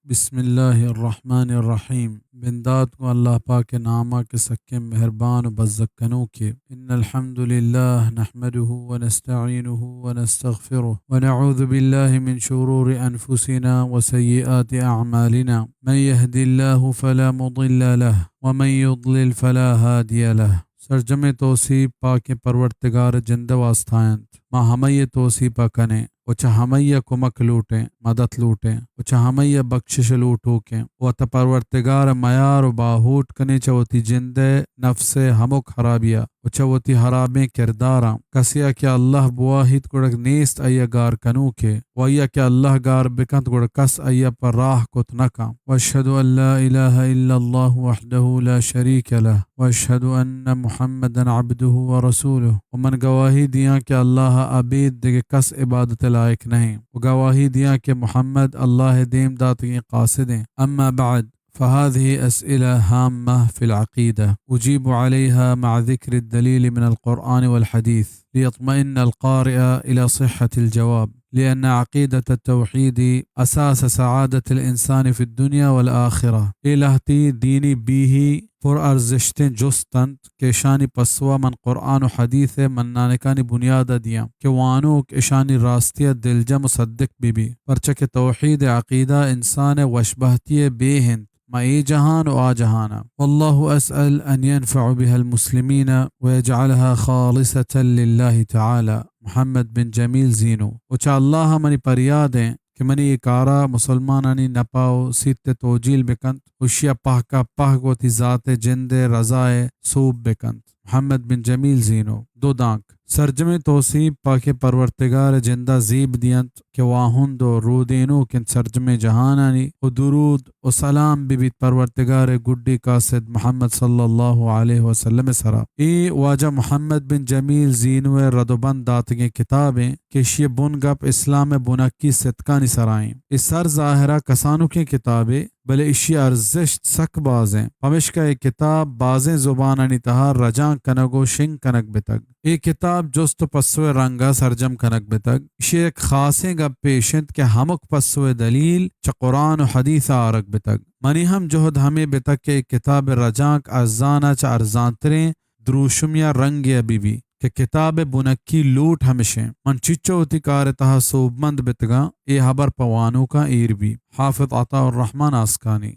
بسم اللہ الرحمن الرحیم۔ بندات گوں اللہ پاک ءِ نام ءَ کہ سکیں مہربان و بزگ کنوکے۔ ان الحمد للہ نحمده ونستعینه ونستغفره ونعوذ باللہ من شرور انفسنا وسیئات اعمالنا۔ من يهد الله فلا مضل له ومن يضلل فلا هادي له۔ سرجمیں توسیپ پاکیں پرورتگار ءِ جند ءِ واستا انت۔ ما ہمئی ءِ توسیپ ءَ کنیں و چہ ہمئی ءَ کمک لوٹیں، مدت لوٹیں و چہ ہمئی ءَ بکشش لوٹوکیں۔ وت ءَ پرورتگار ءَ میار و باہوٹ کنیں چہ وتی جند ءِ نفس ءِ ہمک ہرابی ءَ و چہ وتی ہرابیں کرداراں۔ کسے ءَ کہ اللہ بواہیت گڑا نیست آئی ءَ گار کنوکے، و آئی ءَ کہ اللہ گار بکنت گڑا کس آئی ءَ پہ راہ کت نہ کن۔ واشهد ان لا اله الا الله وحده لا شريك له واشهد ان محمدا عبده ورسوله۔ و من گواہی دیاں کہ اللہ ءَ ابید دگہ کس عبادت ءِ لائق نہ انت، و گواہی دیاں کہ محمد اللہ ءِ دیم داتگیں قاصد انت۔ اما بعد، فهذه أسئلة هامة في العقيدة أجيب عليها مع ذكر الدليل من القرآن والحديث ليطمئن القارئ إلى صحة الجواب، لأن عقيدة التوحيد أساس سعادة الإنسان في الدنيا والآخرة۔ اے لہتی دینی بیہی پر ارزشتیں جست انت کہ اشانی پسو ءَ من قرآن و حدیث ءِ منانکانی بنیاد ءَ دیاں کہ وانوک اشانی راستی ءَ دلجم و صدق بہ بی، پرچا کہ توحید ءِ عقیدہ انسان ءِ وشبہتی ءِ بیہ انت، ماں اے جہان و آ جہان ءَ۔ والله أسأل أن ينفع بها المسلمين ويجعلها خالصة لله تعالى۔ محمد بن جمیل زینو۔ و چہ اللہ ءَ منی پریاد انت کہ منی اے کار ءَ مسلمانانی نپا و سیت ءِ توجیل بکنت، و اشی ءَ پہک ءَ پہک وتی ذات ءِ جند ءِ رضا ءِ سوب بکنت۔ محمد بن جمیل زینو۔ دو دانک۔ سرجمیں توسیپ پاکیں پرورتگار ءِ جند ءَ زیب دینت کہ واہند و رودینوک انت سرجمیں جہانانی، و درود و سلام بہ بیت پرورتگار ءِ گڈی قاصد محمد صلی اللہ علیہ وسلم ءِ سرا۔ اے واجہ محمد بن جمیل زینو ءِ رد و بند داتگیں کتابے کہ اشی ءِ بن گپ اسلام ءِ بنکی ستکانی سرا انت۔ اے سر ظاہر ءَ کسانکیں کتابے، بلے اشی ءِ ارزشت سک باز انت، پمشکا اے کتاب بازیں زبانانی تہا رجانک کنگ و شنگ کنگ بتگ۔ اے کتاب جست و پسو ءِ رنگ ءَ سرجم کنگ بتگ۔ اشی ءِ یک خاصیں گپے اش انت کہ ہمک پسو ءِ دلیل چہ قرآن و حدیث ءَ آرگ بتگ۔ منی ہم جہد ہمے بتگ کہ اے کتاب ءِ رجانک ارزان ءَ چہ ارزانتریں دروشمے ءَ رنگے ءَ بہ بی کہ کتاب ءِ بنکی لوٹ ہمش انت۔ من چچو وتی کار ءِ تہا سوبمند بتگاں، اے ہبر پہ وانوکاں ایر بی۔ حافظ عطاء الرحمن آسکانی۔